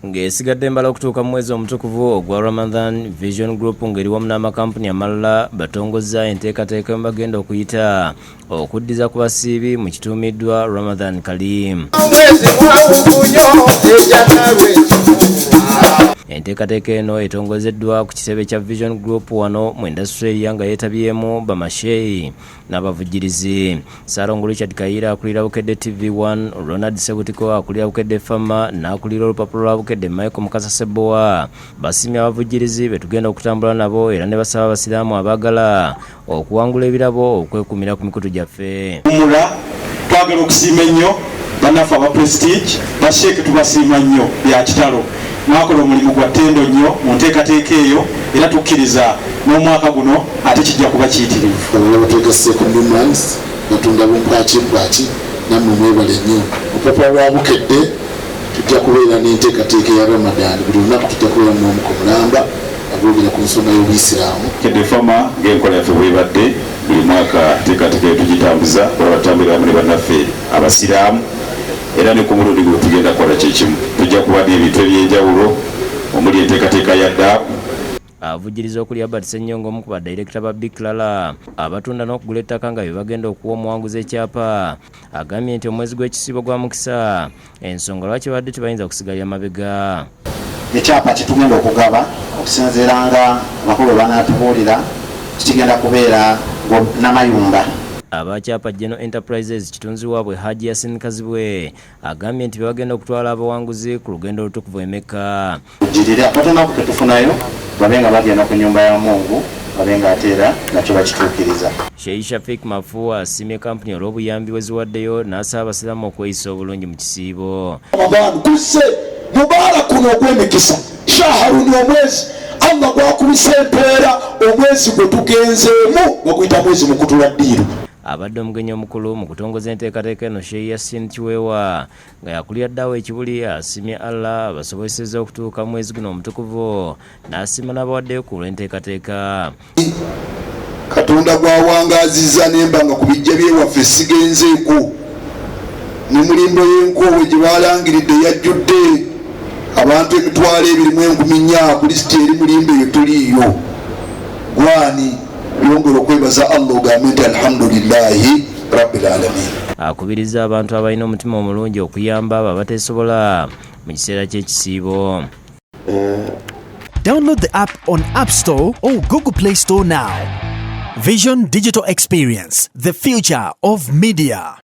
Ng'esigadde embala okutuuka mu mwezi omutukuvu ogwa Ramadan, Vision Group ng'eri wamu n'amakampuni amalala batongozza enteekateeka mwe bagenda okuyita okuddiza ku basiibi mu kituumiddwa Ramadan Karim. Enteekateeka eno etongozeddwa ku kitebe kya Vision Group wano mu Industrial nga yeetabyemu bamasheyi n'abavujjirizi. Ssaalongo Richard Kayiira akulira Bukedde TV1, Ronald Sebutiko akulira Bukedde Fama n'akulira olupapula lwa Bukedde Michael Mukasa Ssebbowa basiimye abavujjirizi be tugenda okutambula nabo era ne basaba Abasiraamu abaagala okuwangula ebirabo okwekuumira ku mikutu gyaffe. Umura twagala okusiima ennyo bannaffe aba Prestige, basheeke tubasiima nnyo bya kitalo, mwakola omulimu gwa ttendo nnyo mu nteekateeka eyo era tukkiriza n'omwaka guno ate kijja kuba kiyitirivu. Abalala batwegasseeko Newmans batunda bumpwaki mpwaki, nammwe mwebale nnyo. Olupapula lwa Bukedde tujja kubeera n'enteekateeka eya Ramadan, buli lunaku tujja kubeera n'omuko mulamba agwogera ku nsonga y'Obuyisiraamu. Bukedde Fama ng'enkola yaffe bwebadde buli mwaka, enteekateeka eyo tugitambuza olaba tutambulira wamu ne bannaffe Abasiraamu, era ne ku mulundi guno tugenda kukola kyekimu. Tujja kuba n'ebintu ebyenjawulo omuli enteekateeka ya DAP. Avujjiriza okuli Albert Ssenyonga, omu ku badayirekita ba Biclala abatunda n'okugula ettaka nga bye bagenda okuwa omuwanguzi ekyapa, agambye nti omwezi gw'ekisiibo gwa mukisa, ensonga lwaki babadde tebayinza kusigalira mabega. Ekyapa kyetugenda okugaba, okusinziira nga abakulu banaatubuulira, kigenda kubeera namayumba. Abakyapa General Enterprises, kitunzi waabwe Haji Yasin Kazibwe agambye nti bebagenda okutwala abawanguzi ku lugendo olutukuvu e Mecca. Girire akatono ako ketufunayo, babe nga bagenda ku nyumba ya Mungu, babe nga ate era nakyo bakituukiriza. Sheikh Shafik Mafu asiimye kampuni olw'obuyambi bwe ziwaddeyo n'asaba Abasiraamu okweyisa obulungi mu kisiibo. Ramadan kuzze mubarakun, ogw'emikisa, shaharuni, omwezi Allah gwakubisa empeera. Omwezi gwe tugenzeemu baguyita mwezi mukutula ddiiru. Abadde omugenyi omukulu mu kutongoza enteekateeka eno, Sheikh Yasin Kiweewa nga yakulira ddawo ekibuli, asiimye Allah abasobozesezza okutuuka mu mwezi guno omutukuvu n'asiima n'abawaddeyo ku lw'enteekateeka. Katonda gwawangazizza nemba nga ku bijja byewaffe sigenzeeko ne mulimbo y'enkoowe gye balangiridde yajjudde abantu 24,000. Ku lisiti eri mulimbo eyo toliiyo. Gwani yongera okwebaza Allah, ogambe nti alhamdulillahi rabbil alamin. Akubiriza abantu abalina omutima omulungi okuyamba abo abateesobola mu kiseera ky'ekisiibo. Download the app on App Store or Google Play Store now. Vision Digital Experience, the future of media.